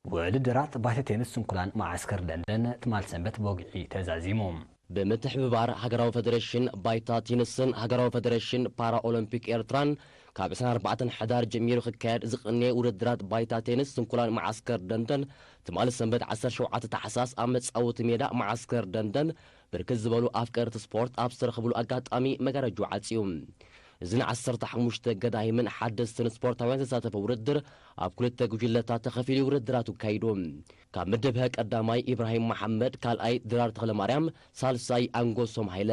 ውድድራት ባይታ ቴንስ ስንኩላን መዓስከር ደንደን ትማል ሰንበት ብወግዒ ተዛዚሙ። ብምትሕብባር ሃገራዊ ፈደሬሽን ባይታ ቴንስን ሃገራዊ ፈደሬሽን ፓራኦሎምፒክ ኤርትራን ካብ ዕስራን ኣርባዕተን ሕዳር ጀሚሩ ክካየድ ዝቕነየ ውድድራት ባይታ ቴንስ ስንኩላን መዓስከር ደንደን ትማል ሰንበት ዓሰርተ ሸውዓተ ታሕሳስ ኣብ መጻወቲ ሜዳ መዓስከር ደንደን ብርክት ዝበሉ ኣፍቀርቲ ስፖርት ኣብ ዝተረኸብሉ ኣጋጣሚ መጋረጅኡ ዓጽዩ። እዚ ንዓሰርተ ሓሙሽተ ገዳይምን ሓደስትን ስፖርታውያን ዘሳተፈ ውድድር ኣብ ክልተ ጉጅለታት ተኸፊሉ ውድድራቱ ኣካይዱ። ካብ ምድብ ሀ ቀዳማይ ኢብራሂም መሓመድ፣ ካልኣይ ድራር ተኽለማርያም፣ ሳልሳይ ኣንጎሶም ሃይለ።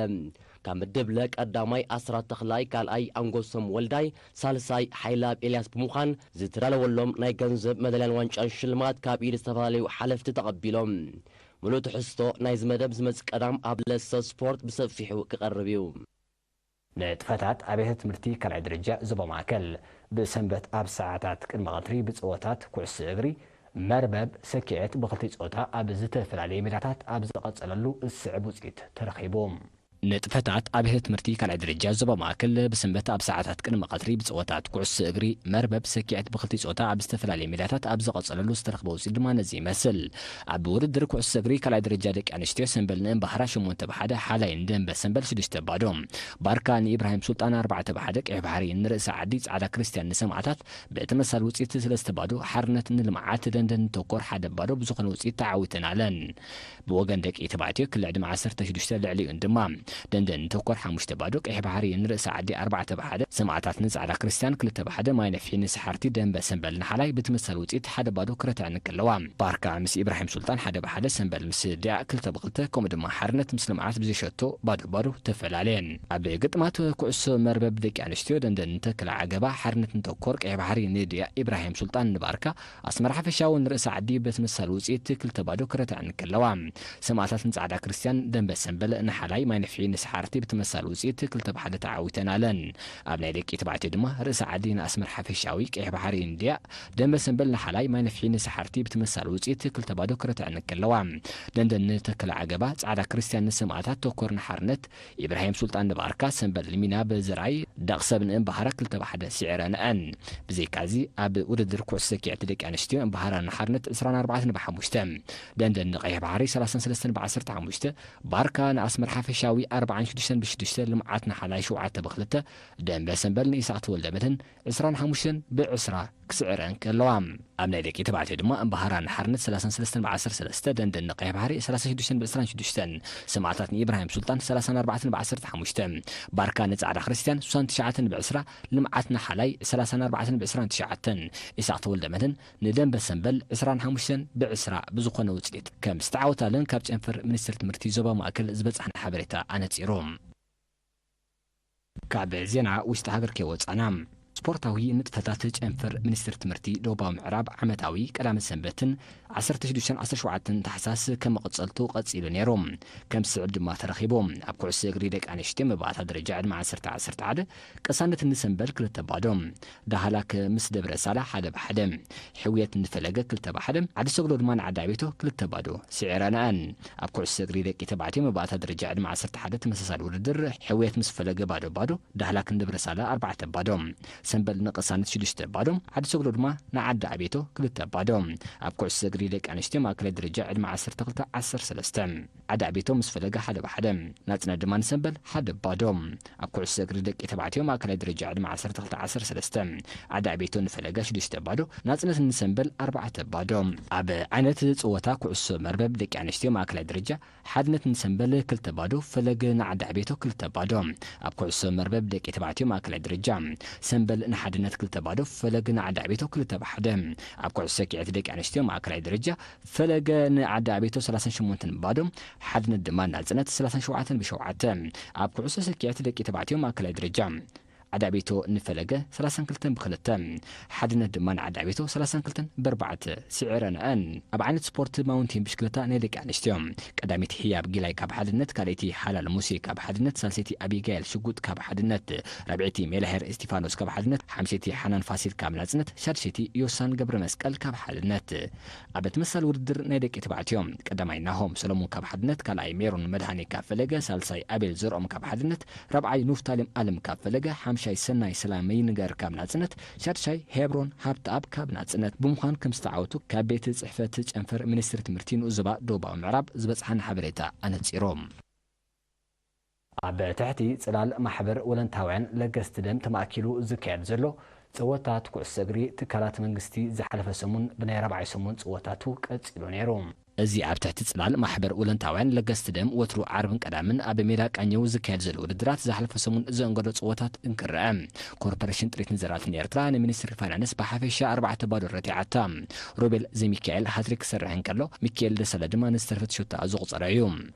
ካብ ምድብ ለ ቀዳማይ ኣስራት ተኽላይ፣ ካልኣይ ኣንጎሶም ወልዳይ፣ ሳልሳይ ሓይላብ ኤልያስ ብምዃን ዝተዳለወሎም ናይ ገንዘብ መዳልያን ዋንጫን ሽልማት ካብ ኢድ ዝተፈላለዩ ሓለፍቲ ተቐቢሎም። ምሉእ ትሕዝቶ ናይዚ መደብ ዝመጽእ ቀዳም ኣብ ለሰ ስፖርት ብሰፊሑ ክቐርብ እዩ። ንጥፈታት ኣብያተ ትምህርቲ ካልኣይ ደረጃ ዞባ ማእከል ብሰንበት ኣብ ሰዓታት ቅድሚ ቀትሪ ብጸወታት ኩዕሶ እግሪ፣ መርበብ፣ ሰኪዔት ብኽልቲኡ ጾታ ኣብ ዝተፈላለየ ሜዳታት ኣብ ዝቐጸለሉ ዝስዕብ ውጽኢት ተረኺቡ። ንጥፈታት ኣብያተ ትምህርቲ ካልኣይ ደረጃ ዞባ ማእከል ብሰንበት ኣብ ሰዓታት ቅድሚ ቀትሪ ብጸወታት ኩዕሶ እግሪ፣ መርበብ፣ ሰኪዔት ብኽልቲኡ ጾታ ኣብ ዝተፈላለየ ሜዳታት ኣብ ዝቐጸለሉ ዝተረኽበ ውጽኢት ድማ ነዚ ይመስል። ኣብ ውድድር ኩዕሶ እግሪ ካልኣይ ደረጃ ደቂ ኣንስትዮ ሰንበል ንእምባህራ ሸሞንተ ብሓደ፣ ሓላይን ደንበ ሰንበል ሽዱሽተ ባዶ። ባርካ ንኢብራሂም ሱልጣን ኣርባዕተ ብሓደ፣ ቀይሕ ባሕሪ ንርእሲ ዓዲ፣ ጻዕዳ ክርስትያን ንሰማዕታት ብተመሳሳሊ ውጽኢት ሰለስተ ባዶ፣ ሓርነት ንልምዓት ደንደን ንተኮር ሓደ ባዶ ብዝኾነ ውጽኢት ተዓዊተን ኣለን። ብወገን ደቂ ተባዕትዮ ክሊ ዕድመ ዓሰርተ ሽዱሽተ ልዕሊኡን ድማ ደንደን ንተኮር ሓሙሽተ ባዶ፣ ቀይሕ ባሕሪ ንርእሲ ዓዲ ኣርባዕተ ብሓደ፣ ሰማዕታት ንጻዕዳ ክርስትያን ክልተ ብሓደ፣ ማይ ነፍሒ ንሰሓርቲ ደንበ ሰንበል ንሓላይ ብተመሳሳሊ ውጽኢት ሓደ ባዶ ክረትዐን እንከለዋ፣ ባርካ ምስ ኢብራሂም ሱልጣን ሓደ ብሓደ፣ ሰንበል ምስ ዲያ ክልተ ብክልተ፣ ከምኡ ድማ ሓርነት ምስ ልምዓት ብዘይሸቶ ባዶ ባዶ ተፈላለየን። ኣብ ግጥማት ኩዕሶ መርበብ ደቂ ኣንስትዮ ደንደን ንተክለ ዓገባ፣ ሓርነት ንተኮር፣ ቀይሕ ባሕሪ ንዲያ ኢብራሂም ሱልጣን ንባርካ፣ ኣስመራ ሓፈሻዊ ንርእሲ ዓዲ በተመሳሳሊ ውጽኢት ክልተ ባዶ ክረትዐን እንከለዋ፣ ሰማዕታት ንጻዕዳ ክርስትያን ደንበ ሰንበል ንሓላይ፣ ማይ ነፍሒ ንፍዒ ንስሓርቲ ብተመሳሳሊ ውፅኢት ክልተ ብ ሓደ ተዓዊተን ኣለን። ኣብ ናይ ደቂ ተባዕትዮ ድማ ርእሰ ዓዲ ንኣስመር ሓፈሻዊ ቀይሕ ባሕሪ እንድያ ደንበ ሰንበል ንሓላይ ማይ ንፍዒ ንስሓርቲ ብተመሳሳሊ ውፅኢት ክልተ ባዶ ክረትዐን እንከለዋ፣ ደንደን ንተከለ ዓገባ፣ ጻዕዳ ክርስቲያን ንሰማእታት፣ ተኮር ንሓርነት፣ ኢብራሂም ሱልጣን ንባርካ፣ ሰንበል ንሚና ብዝራይ፣ ደቕሰብ ንእምባሃራ ክልተ ብ ሓደ ስዒረንኣን። ብዘይካዚ ኣብ ውድድር ኩዕሶ ሰኪዐት ደቂ ኣንስትዮ እምባሃራ ንሓርነት ዕስራን ኣርባዕተን ብ ሓሙሽተ፣ ደንደን ንቀይሕ ባሕሪ ሰላሳን ሰለስተን ብ ዓሰርተ ሓሙሽተ፣ ባርካ ንኣስመር ሓፈሻዊ ኣርባዓን ሽዱሽተን ብ ሽዱሽተ፣ ልምዓት ንሓላይ ሸውዓተ ብ ክልተ፣ ደንበ ሰንበል ንኢሳቅ ተወልደ መድህን ዕስራን ሓሙሽተን ብ ዕስራ ክስዕረን ከለዋ፣ ኣብ ናይ ደቂ ተባዕትዮ ድማ እምባሃራ ንሓርነት ሰላሳን ሰለስተን ብ ዓሰርተ ሰለስተ፣ ደንደን ንቀይሕ ባሕሪ ሰላሳን ሽዱሽተን ብ ዕስራን ሽዱሽተን፣ ሰማእታት ንኢብራሂም ሱልጣን ሰላሳን ኣርባዕተን ብ ዓሰርተ ሓሙሽተ፣ ባርካ ንጻዕዳ ክርስቲያን ሱሳን ትሽዓተን ብ ዕስራ፣ ልምዓት ንሓላይ ሰላሳን ኣርባዕተን ብ ዕስራን ትሽዓተን፣ ኢሳቅ ተወልደ መድህን ንደንበ ሰንበል ዕስራን ሓሙሽተን ብ ዕስራ ብዝኾነ ውጽኢት ከም ዝተዓወታለን ካብ ጨንፈር ሚኒስትሪ ትምህርቲ ዞባ ማእከል ዝበጽሓና ሓበሬታ ኣነጺሩ። ካብ ዜና ውሽጢ ሃገር ከይወጻና፣ ስፖርታዊ ንጥፈታት ጨንፈር ሚኒስትሪ ትምህርቲ ደቡባዊ ምዕራብ ዓመታዊ ቀዳመ ሰንበትን ዓሰርተ ሽዱሽተን ዓሰርተ ሸውዓተን ታሕሳስ ከም መቐጸልቱ ቀጺሉ ነይሩ። ከም ዝስዕብ ድማ ተረኺቡ። ኣብ ኩዕሶ እግሪ ደቂ ኣንስትዮ መባእታ ደረጃ ዕድመ ዓሰርተ ዓሰርተ ሓደ ቅሳነት ንሰንበል ክልተ ባዶ፣ ዳህላክ ምስ ደብረ ሳላ ሓደ ብ ሓደ፣ ሕውየት ንፈለገ ክልተ ብ ሓደ፣ ዓዲ ሰግሎ ድማ ንዓዲ ኣቤቶ ክልተ ባዶ ስዒረንኣን። ኣብ ኩዕሶ እግሪ ደቂ ተባዕትዮ መባእታ ደረጃ ዕድመ ዓሰርተ ሓደ ተመሳሳሊ ውድድር፣ ሕውየት ምስ ፈለገ ባዶ ባዶ፣ ዳህላክ ንደብረ ሳላ ኣርባዕተ ባዶ፣ ሰንበል ንቅሳነት ሽዱሽተ ባዶ፣ ዓዲ ሰግሎ ድማ ንዓዲ ኣቤቶ ክልተ ባዶ። ኣብ ኩዕሶ እግሪ ደቂ ኣንስትዮ ማእከላይ ደረጃ ዕድመ ዓሰርተ ክልተ ዓሰርተ ሰለስተ፣ ዓዲ ኣቤቶ ምስ ፈለገ ሓደ ብ ሓደ፣ ናጽነት ድማ ንሰንበል ሓደ ባዶ። ኣብ ኩዕሶ እግሪ ደቂ ተባዕትዮ ማእከላይ ደረጃ ዕድመ ዓሰርተ ክልተ ዓሰርተ ሰለስተ፣ ዓዲ ኣቤቶ ንፈለገ ሽዱሽተ ባዶ፣ ናጽነት ንሰንበል ኣርባዕተ ባዶ። ኣብ ዓይነት ጸወታ ኩዕሶ መርበብ ደቂ ኣንስትዮ ማእከላይ ደረጃ ሓድነት ንሰንበል ክልተ ባዶ፣ ፈለገ ንዓዲ ኣቤቶ ክልተ ባዶ። ኣብ ኩዕሶ መርበብ ደቂ ተባዕትዮ ማእከላይ ደረጃ ሰንበል ንሓድነት ክልተ ባዶ፣ ፈለገ ንዓዲ ኣቤቶ ክልተ ብ ሓደ። ኣብ ኩዕሶ ሰኪዐት ደቂ ኣንስትዮ ማእከላይ ደረጃ ፈለገ ንዓዲ ኣቤቶ ሰላሳን ሸሞንተን ብ ባዶ፣ ሓድነት ድማ ናጽነት ሰላሳን ሸውዓተን ብ ሸውዓተ። ኣብ ኩዕሶ ሰኪዐት ደቂ ተባዕትዮ ማእከላይ ደረጃ ዓዲ ኣቤቶ ንፈለገ ሰላሳን ክልተን ብ ክልተ፣ ሓድነት ድማ ንዓዲ ኣቤቶ ሰላሳን ክልተን ብ ኣርባዕተ ስዒረንኣን። ኣብ ዓይነት ስፖርት ማውንቴን ብሽክለታ ናይ ደቂ ኣንስትዮ፣ ቀዳመይቲ ህያብ ጊላይ ካብ ሓድነት፣ ካልኣይቲ ሓላል ሙሴ ካብ ሓድነት፣ ሳልሰይቲ ኣቢጋይል ሽጉጥ ካብ ሓድነት፣ ራብዐይቲ ሜላሄር እስቲፋኖስ ካብ ሓድነት፣ ሓምሸይቲ ሓናን ፋሲል ካብ ናጽነት፣ ሻድሸይቲ ዮሳን ገብረ መስቀል ካብ ሓድነት። ኣብ ተመሳሳሊ ውድድር ናይ ደቂ ተባዕትዮ፣ ቀዳማይ ናሆም ሰለሙን ካብ ሓድነት፣ ካልኣይ ሜሮን መድሃኔ ካብ ፈለገ፣ ሳልሳይ ኣቤል ዘርኦም ካብ ሓድነት፣ ራብዓይ ኑፍታሌም ኣለም ካብ ፈለገ፣ ሓምሻይ ሰናይ ሰላም ይንገር ካብ ናጽነት፣ ሻድሻይ ሄብሮን ሃብተኣብ ካብ ናጽነት ብምዃን ከም ዝተዓወቱ ካብ ቤት ጽሕፈት ጨንፈር ሚኒስትሪ ትምህርቲ ንኡስ ዞባ ደቡባዊ ምዕራብ ዝበጽሓና ሓበሬታ ኣነጺሩ። ኣብ ትሕቲ ጽላል ማሕበር ወለንታውያን ለገስቲ ደም ተማእኪሉ ዝካየድ ዘሎ ጸወታት ኩዕሶ እግሪ ትካላት መንግስቲ ዝሓለፈ ሰሙን ብናይ ራብዓይ ሰሙን ጸወታቱ ቀጺሉ ነይሩ። እዚ ኣብ ትሕቲ ጽላል ማሕበር ወለንታውያን ለገስቲ ደም ወትሩ ዓርብን ቀዳምን ኣብ ሜዳ ቃኘው ዝካየድ ዘሎ ውድድራት ዝሓለፈ ሰሙን ዘእንገዶ ጸወታት እንክረአ፣ ኮርፖሬሽን ጥሪትን ዘራትን ኤርትራ ንሚኒስትሪ ፋይናንስ ብሓፈሻ ኣርባዕተ ባዶ ረቲዓታ። ሮቤል ዘሚካኤል ሃትሪክ ክሰርሕ እንከሎ፣ ሚካኤል ደሳለ ድማ ንዝተረፈት ሹታ ዘቑጸረ እዩ።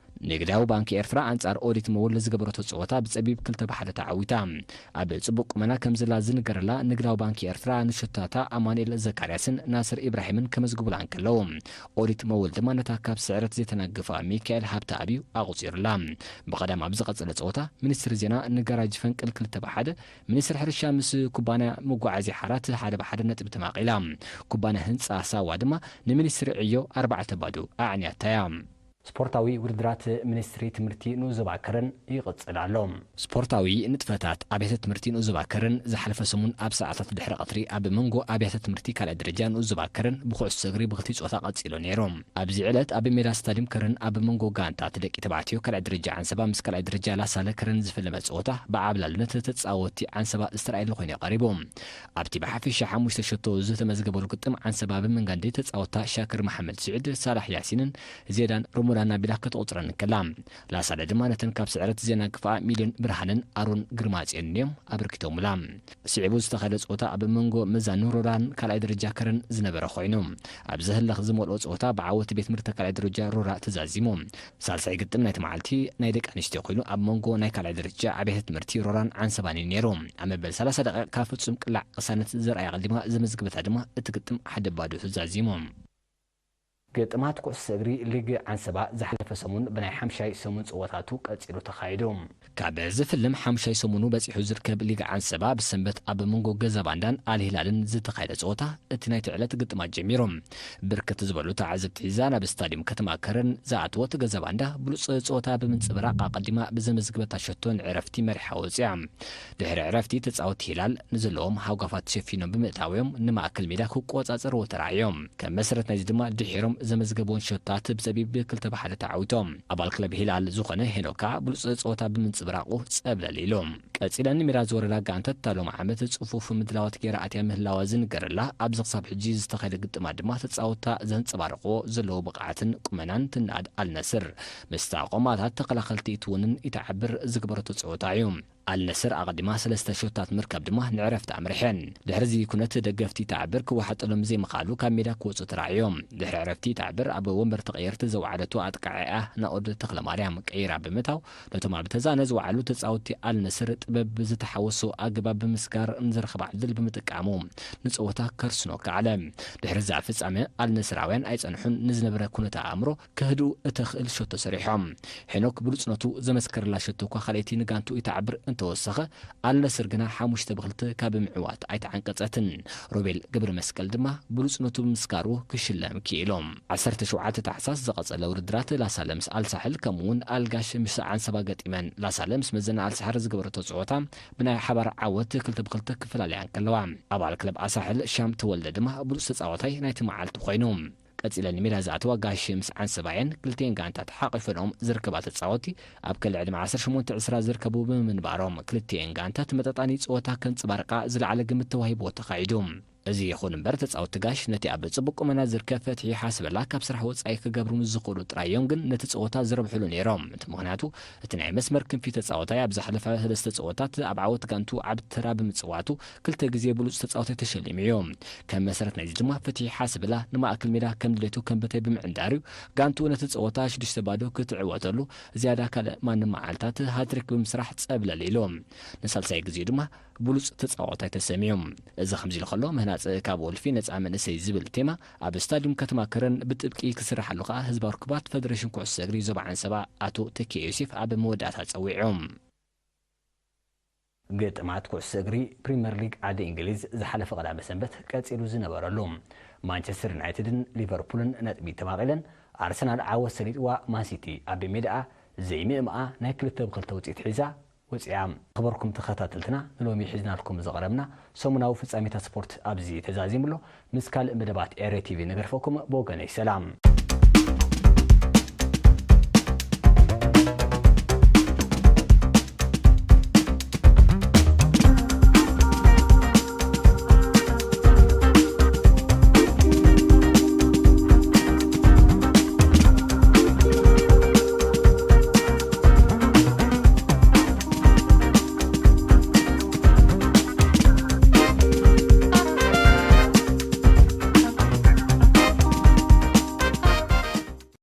ንግዳዊ ባንኪ ኤርትራ ኣንጻር ኦዲት መወል ዝገበረቶ ጸወታ ብጸቢብ ክልተ ብ ሓደ ተዓዊታ። ኣብ ጽቡቕ ቁመና ከም ዘላ ዝንገረላ ንግዳዊ ባንኪ ኤርትራ ንሹታታ ኣማኑኤል ዘካርያስን ናስር ኢብራሂምን ከመዝግቡላ እንከለዉ፣ ኦዲት መወል ድማ ነታ ካብ ስዕረት ዘይተናገፋ ሚካኤል ሃብተኣብዩ ኣቑጺሩላ። ብቐዳም ኣብ ዝቐጸለ ጸወታ ሚኒስትሪ ዜና ንጋራጅ ፈንቅል ክልተ ብ ሓደ፣ ሚኒስትሪ ሕርሻ ምስ ኩባንያ መጓዓዝያ ሓራት ሓደ ብ ሓደ ነጥቢ ተማቒላ። ኩባንያ ህንጻ ሳዋ ድማ ንሚኒስትሪ ዕዮ ኣርባዕተ ባዶ ኣዕንያታያ። ስፖርታዊ ውድድራት ሚኒስትሪ ትምህርቲ ንኡስ ዞባ ከረን ይቕጽል ኣሎ። ስፖርታዊ ንጥፈታት ኣብያተ ትምህርቲ ንኡስ ዞባ ከረን ዝሓለፈ ሰሙን ኣብ ሰዓታት ድሕሪ ቀትሪ ኣብ መንጎ ኣብያተ ትምህርቲ ካልኣይ ደረጃ ንኡስ ዞባ ከረን ብኩዕሶ እግሪ ብኽልቲ ጾታ ቀጺሉ ነይሩ። ኣብዚ ዕለት ኣብ ሜዳ ስታድየም ከረን ኣብ መንጎ ጋንታት ደቂ ተባዕትዮ ካልኣይ ደረጃ ዓንሰባ ምስ ካልኣይ ደረጃ ላሳለ ከረን ዝፍለመ ጸወታ ብዓብላልነት ተጻወትቲ ዓንሰባ ዝተራእየሉ ኮይኑ ቀሪቡ። ኣብቲ ብሓፈሻ ሓሙሽተ ሸቶ ዝተመዝገበሉ ግጥም ዓንሰባ ብምንጋንዲ ተጻወታ ሻክር መሓመድ ስዒድ፣ ሳላሕ ያሲንን ዜዳን ሮሞዳን ኣቢላ ከተቑጽረን እንከላ፣ ላሳለ ድማ ነተን ካብ ስዕረት ዜና ግፋ ሚልዮን ብርሃንን ኣሮን ግርማጽዮንን እዮም ኣበርኪቶምላ። ስዒቡ ዝተኻየደ ጸወታ ኣብ መንጎ መዛኑ ሮዳን ካልኣይ ደረጃ ከረን ዝነበረ ኮይኑ፣ ኣብ ዘህለኽ ዝመልኦ ጸወታ ብዓወት ቤት ትምህርቲ ካልኣይ ደረጃ ሮዳ ተዛዚሙ። ሳልሳይ ግጥም ናይቲ መዓልቲ ናይ ደቂ ኣንስትዮ ኮይኑ፣ ኣብ መንጎ ናይ ካልኣይ ደረጃ ኣብያተ ትምህርቲ ሮራን ዓንሰባን እዩ ነይሩ። ኣብ መበል ሰላሳ ደቂቕ ካብ ፍጹም ቅላዕ ቅሳነት ዘርኣያ ኣቐዲማ ዘመዝግበታ ድማ እቲ ግጥም ሓደ ባዶ ተዛዚሙ። ግጥማት ኩዕሶ እግሪ ሊግ ዓንሰባ ዝሓለፈ ሰሙን ብናይ ሓምሻይ ሰሙን ጸወታቱ ቀጺሉ ተኻይዱ። ካብ ዝፍልም ሓምሻይ ሰሙኑ በጺሑ ዝርከብ ሊግ ዓንሰባ ብሰንበት ኣብ መንጎ ገዛ ባንዳን ኣልሂላልን ዝተኻየደ ጸወታ እቲ ናይቲ ዕለት ግጥማት ጀሚሩ። ብርክት ዝበሉ ተዓዘብቲ ሒዛ ናብ ስታዲየም ከተማ ከረን ዝኣተወት ገዛ ባንዳ ብሉጽ ጸወታ ብምንጽብራቕ ኣቐዲማ ብዘመዝግበታ ሸቶ ንዕረፍቲ መሪሓ ወጺኣ። ድሕሪ ዕረፍቲ ተጻወቲ ሂላል ንዘለዎም ሃጓፋት ሸፊኖም ብምእታዎም ንማእከል ሜዳ ክቆጻጸርዎ ተራእዮም። ከም መሰረት ናይዚ ድማ ድሒሮም ዘመዝገብዎን ሸቶታት ብጸቢብ ክልተ ብሓደ ተዓዊቶም። ኣባል ክለብ ሂላል ዝኾነ ሄኖክ ከኣ ብሉጽ ጸወታ ብምንጽብራቑ ጸብለል ኢሉ። ቀጺለን ንሜዳ ዝወረዳ ጋንታት እታ ሎም ዓመት ጽፉፍ ምድላዋት ገይራ ኣትያ ምህላዋ ዝንገረላ ኣብዚ ክሳብ ሕጂ ዝተኻየደ ግጥማት ድማ ተጻወትታ ዘንጸባርቕዎ ዘለዉ ብቕዓትን ቁመናን ትነኣድ ኣልነስር ምስታ ቆማታት ተኸላኸልቲ ይትውንን ይትዓብር ዝግበረቶ ጸወታ እዩ። ኣልነስር ኣቐዲማ ሰለስተ ሸቶታት ምርካብ ድማ ንዕረፍቲ ኣምሪሐን። ድሕሪ እዚ ኩነት ደገፍቲ ይትዓብር ክወሓጠሎም ዘይምኽኣሉ ካብ ሜዳ ክወጹ ተራእዮም። ድሕሪ ዕረፍቲ ይትዓብር ኣብ ወንበር ተቐየርቲ ዘውዓለቶ ኣጥቃዓኣ ናኦድ ተኽለማርያም ቀይራ ብምእታው ነቶም ኣብ ተዛነ ዝወዓሉ ተጻወትቲ ኣልነስር ጥበብ ብዝተሓወሶ ኣገባብ ብምስጋር ንዝረኸባ ዕድል ብምጥቃሙ ንጸወታ ከርስኖ ከኣለ። ድሕሪ እዚ ኣብ ፍጻመ ኣልነስራውያን ኣይጸንሑን ንዝነበረ ኩነተ ኣእምሮ ከህድኡ እተኽእል ሸቶ ሰሪሖም። ሄኖክ ብሉጽነቱ ዘመስከረላ ሸቶ እኳ ካልኣይቲ ንጋንቱ ይትዓብር እንተወሰኸ ኣልነስር ግና ሓሙሽተ ብክልተ ካብ ምዕዋት ኣይተዓንቀጸትን። ሮቤል ገብረ መስቀል ድማ ብሉጽነቱ ብምስጋሩ ክሽለም ክኢሉ። ዓሰርተ ሸውዓተ ታሕሳስ ዝቐጸለ ውድድራት ላሳለ ምስ ኣልሳሕል ከምኡውን ኣልጋሽ ምስ ዓንሰባ ገጢመን። ላሳለ ምስ መዘና ኣልሳሕር ዝገበረቶ ጸወታ ብናይ ሓባር ዓወት ክልተ ብክልተ ክፈላለያ እንከለዋ ኣባል ክለብ ኣሳሕል ሻም ተወልደ ድማ ብሉጽ ተጻዋታይ ናይቲ መዓልቲ ኮይኑ። ቀጺለን ንሜዳ ዝኣተዋ ጋሽ ምስ ዓንሰባየን ክልቲኤን ጋንታት ሓቒፈንኦም ዝርከባ ተጻወቲ ኣብ ክሊ ዕድመ ዓሰርተ ሸሞንተ ዕስራ ዝርከቡ ብምንባሮም ክልቲኤን ጋንታት መጣጣኒ ጸወታ ከንጽባርቃ ዝለዓለ ግምት ተዋሂብዎ ተኻይዱ። እዚ ይኹን እምበር ተጻወቲ ጋሽ ነቲ ኣብ ጽቡቕ ቁመና ዝርከብ ፈትሒ ሓስበላ ካብ ስራሕ ወጻኢ ክገብሩ ምስ ዝኽእሉ ጥራይ እዮም ግን ነቲ ጸወታ ዝረብሕሉ ነይሮም። እቲ ምኽንያቱ እቲ ናይ መስመር ክንፊ ተጻወታይ ኣብ ዝሓለፈ ሰለስተ ጸወታት ኣብ ዓወት ጋንቱ ዓቢ ተራ ብምጽዋቱ ክልተ ግዜ ብሉጽ ተጻዋታይ ተሸሊሙ እዩ። ከም መሰረት ናይዚ ድማ ፈትሒ ሓስብላ ንማእከል ሜዳ ከም ድሌቱ ከም በታይ ብምዕንዳር እዩ ጋንትኡ ነቲ ጸወታ ሽዱሽተ ባዶ ክትዕወተሉ ዝያዳ ካልእ ማንም መዓልታት ሃትሪክ ብምስራሕ ጸብለል ኢሉ። ንሳልሳይ ግዜ ድማ ብሉጽ ተጻዋታይ ተሰሚዩ። እዚ ከምዚ ኢሉ ከሎ ምህናጽ ካብ ወልፊ ነጻ መንእሰይ ዝብል ቴማ ኣብ ስታዲየም ከተማ ከረን ብጥብቂ ክስርሓሉ ከኣ ህዝባዊ ርክባት ፈደሬሽን ኩዕሶ እግሪ ዞባ ዓንሰባ ኣቶ ተኪኤ ዮሴፍ ኣብ መወዳእታ ጸዊዑ። ግጥማት ኩዕሶ እግሪ ፕሪምየር ሊግ ዓዲ እንግሊዝ ዝሓለፈ ቀዳመ ሰንበት ቀጺሉ ዝነበረሉ፣ ማንቸስተር ዩናይትድን ሊቨርፑልን ነጥቢ ተማቒለን፣ ኣርሰናል ዓወት ሰሊጥዋ ማንሲቲ ኣብ ሜዳኣ ዘይምእምኣ ናይ ክልተ ብክልተ ውፅኢት ሒዛ ወፂኣ። ክበርኩም ተኸታተልትና ንሎሚ ሒዝናልኩም ዝቐረብና ሰሙናዊ ፍጻሜታት ስፖርት ኣብዚ ተዛዚሙ ኣሎ። ምስ ካልእ መደባት ኤረ ቲቪ ንገርፈኩም። ብወገነይ ሰላም።